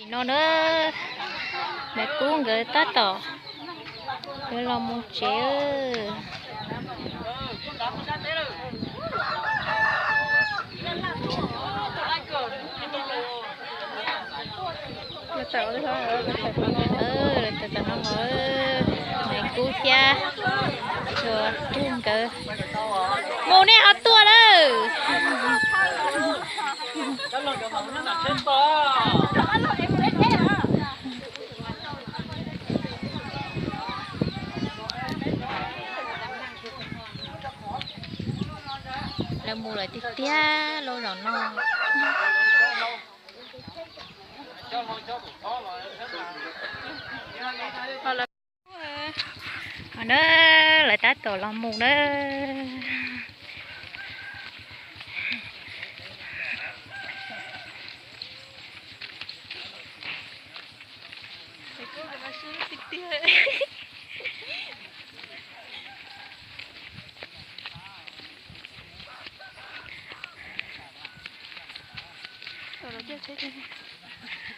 Nim no na, Maiv Kub nkawd tab tom yuav los mus tsev. Lawv tawm tawm no los, Maiv Kub thiab Tsua Tug nkawd mus, nej ho tuaj lawm. Lawv mus lawm tiag tiag lauj zaum no. Ho na, lawv tab tom los mus na.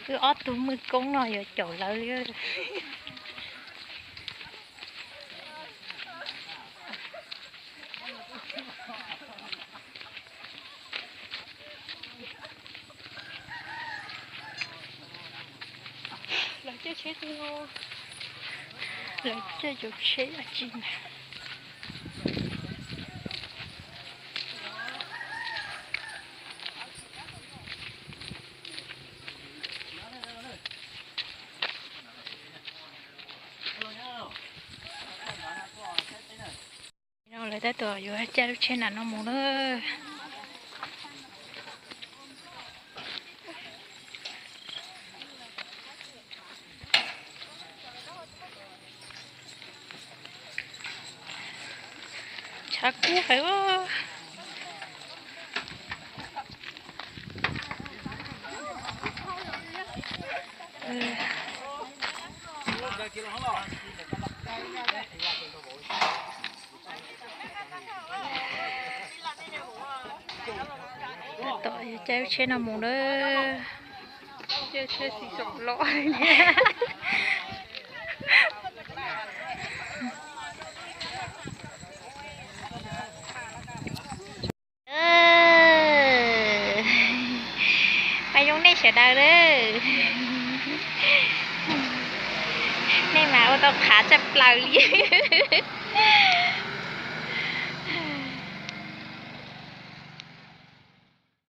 Wb ob tug mwj koob no yuav caum lawv li. Lawv caij tsheb, lawv caij cov tsheb dab tsi na. No lawv tab tom yuav caij lub tsheb na no mus na. Tshav kub heev. Tab tom caij lub tsheb no mus na. Caij tsheb xis xoom los. Pab zoo nej sawv daws na. Nej mas ua tau qhav tshaj plaws li.